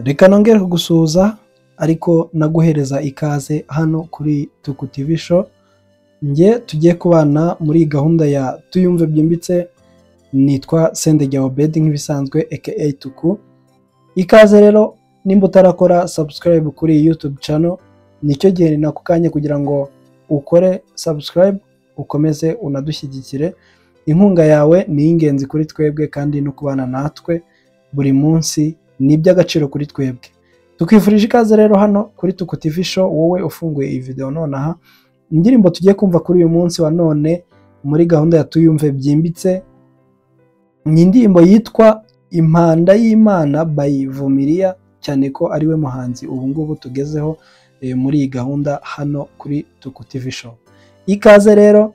Reka nongere kugusuhuza ariko naguhereza ikaze hano kuri Tuku TV Show. Njye tugiye kubana muri gahunda ya Tuyumve Byimbitse, nitwa Sendege Obedi nk'ibisanzwe aka Tuku. Ikaze rero, nimba utarakora subscribe kuri YouTube channel, nicyo gihe, ni nako kanya kugira ngo ukore subscribe, ukomeze unadushyigikire. Inkunga yawe ni ingenzi kuri twebwe, kandi no kubana natwe buri munsi ni iby'agaciro kuri twebwe. Tukwifurije ikaze rero hano kuri Tuku TV Show, wowe ufunguye iyi video nonaha. Indirimbo tugiye kumva kuri uyu munsi wa none muri gahunda ya Tuyumve Byimbitse ni indirimbo yitwa Impanda y'Imana by Vumilia, cyane ko ariwe muhanzi ubu ngubu tugezeho muri iyi gahunda hano kuri Tuku TV Show. Ikaze rero,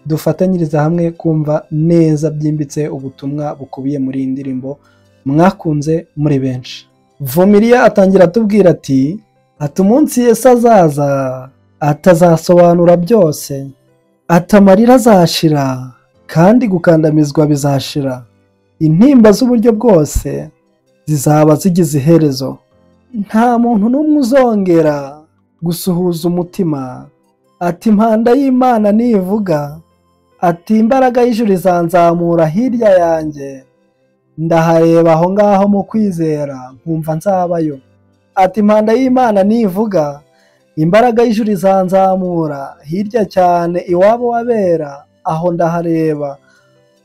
dufatanyiriza hamwe kumva neza byimbitse ubutumwa bukubiye muri iyi ndirimbo mwakunze muri benshi. Vumilia atangira atubwira ati umunsi Yesu azaza atazasobanura byose, ati amarira azashira kandi gukandamizwa bizashira, intimba z'uburyo bwose zizaba zigize iherezo, nta muntu n'umwe uzongera gusuhuza umutima. Ati impanda y'Imana nivuga, ati imbaraga y'ijuru izanzamura hirya yanjye, ndahareba aho ngaho mu kwizera nkumva nzabayo. Ati impanda y'Imana nivuga, imbaraga y'ijuru izanzamura hirya cyane iwabo wabera, aho ndahareba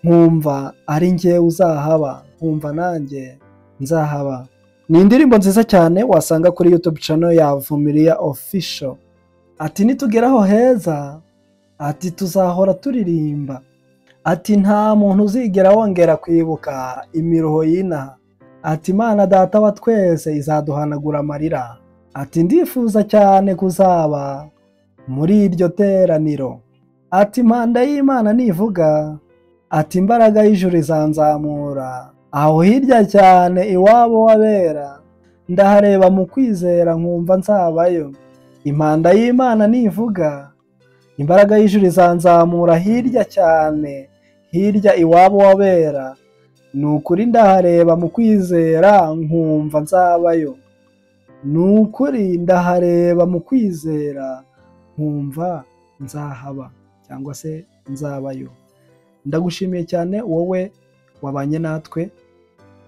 nkumva ari njye uzahaba, nkumva nanjye nzahaba. Ni indirimbo nziza cyane wasanga kuri YouTube channel ya Vumilia Official. Ati nitugeraho heza, ati tuzahora turirimba, ati nta muntu uzigera wongera kwibuka imiruho y'inaha, ati Imana Data wa twese izaduhanagura amarira, ati ndifuza cyane kuzaba muri iryo teraniro. Ati impanda y'Imana nivuga, ati imbaraga y'ijuru izanzamura aho hirya cyane iwabo wabera, ndahareba mu kwizera nkumva nzabayo. Impanda y'Imana nivuga, imbaraga y'ijuru izanzamura hirya cyane, hirya iwabo wabera, ni ukuri ndahareba mu kwizera nkumva nzabayo, ni ukuri ndahareba mu kwizera nkumva nzahaba cyangwa se nzabayo. Ndagushimiye cyane wowe wabanye natwe.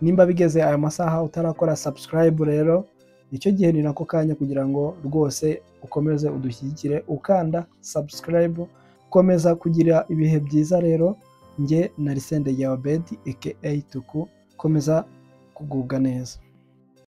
Nimba bigeze aya masaha utarakora subscribe rero, nicyo gihe, ni nako kanya kugira ngo rwose ukomeze udushyigikire ukanda subscribe. Komeza kugira ibihe byiza rero. Njye na Sendege Obedi aka Tuku, komeza kugubwa neza.